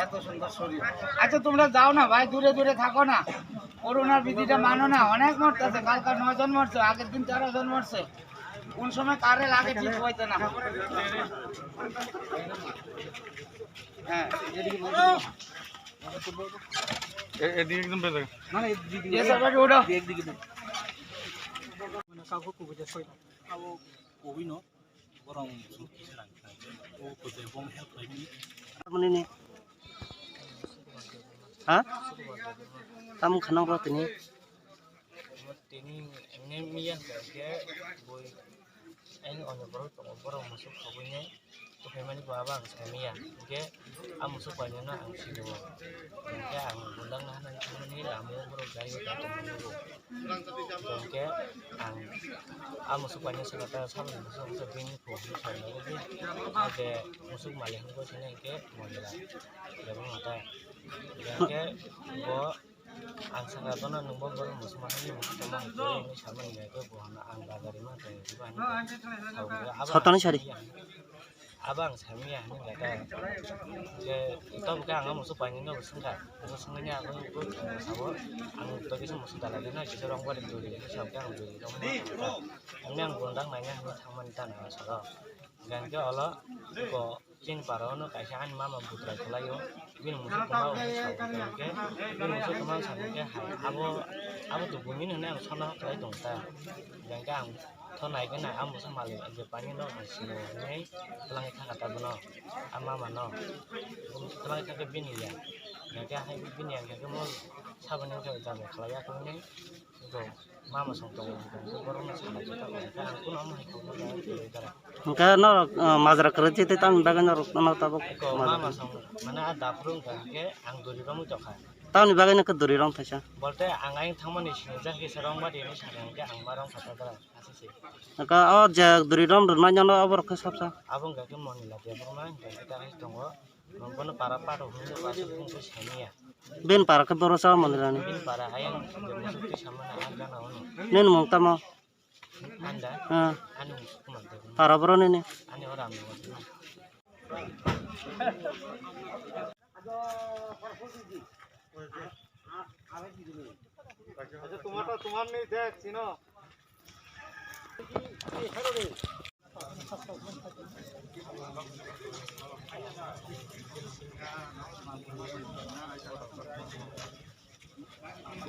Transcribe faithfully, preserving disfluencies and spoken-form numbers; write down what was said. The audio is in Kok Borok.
এত সুন্দর শরীর। আচ্ছা, তোমরা যাও না ভাই, দূরে দূরে থাকো না, করোনার বিধিটা মানো না। অনেক মরতেছে, কালকা নয় জন মরছে, আগের দিন তেরো জন মরছে। কোন সময় কারে লাগে ঠিক হইতো না। হ্যাঁ। এ-, এদিকে একদম বের লাগে। Yes, sir, ওটা। মানে কাউকে কবিতা সই না। Abo kubui no borok song kisa rang khlai o kujai bong help khlai mani. Tamoni ni? Ha? Tam khanang ro tini? Tini ene miya hwnkha khe boi ani onyo borok tongo, borok musuk khogwi nai. Tokhaimani bo abo ang saimanya, hwnkhe a musuk painino ang sinio. Hwnkhe ang bundang naharnani thangmani lama o borok gari o tongmani bo. Hwnkhe ang a musuk painino saka ta saboni musuk hwnkhe bini kok hinwi saimanya je musuk malik hwnwi sini hwnkhe monila. Bebak mata. Hwnkhe bo Ang sakha bono nwng bo borok muchungma thangwi muchung tongma hai khe, hinwi samani hwnkhe bo hwnna ang bagari ma tong diba hinwi khe. Sotoni sari. Abo ang samya hinwi khe. Khe tabuk khe ang muchung painino bo swngkha. Bo swngmani ang bo sabo ang to kisa muchung dalai no kisa rong bari duri hinwi sabo khe ang duri rong ma. Ang ni ang bondang naina hinwi thangmani tana salo. Hwnkhe olo bo Chini para o no kaisa ani mama butra kwlai o, bini musuk kwma o hwnwi sa o, hwnkhe bini musuk kwma o sa khe hai abo, abo to bumin hwnwi ang sona khlai tong ta, hwnkhe ang tho nai khe nai a musuk malik je pani no ang sini hwnwi twlangwi thangkha ta bono, a mama no twlangwi thangkhe bini ya, hwnkhe hai bini ya hwnkhe mo saboni wngkha jaga khlai ya hwnwi. Eko mama song tongo, borok no sana khe tongo, hwnkhe ang kunu omo hai kokno jaya kwrwi dara. Hwnkhe norok, uh, majra kwrwi tei tamni bagwi norok no tabuk eko majra mama kwrwi song, mane a daphuru wngkha hwnkhe ang duri romwi tongkha. Tamni bagwi no khe duri rom thaisa. Bolte ang ayang thangmani sinijak kisa rong badi hinwi sakha hwnkhe ang ma rong kha ta dara, aswk se. Hwnkhe o je duri rom rwmani no oborok khe sabsa. Abo wngkha khe Monila Debbarma hwnkhe ta hai tongo. Bono para pato hwnwi aswk wngwi saimanya. Bini para khe boro cha mandirani. Bini para ayang je musuk twi samani ang gana ono. Nini mung tamo? Anda. Ah. Ani musuk Kumar Debbarma. Para boro nini. Ani o Ramnagar. আচ্ছা, তোমারটা তোমার নেই, দেখ, চিনো।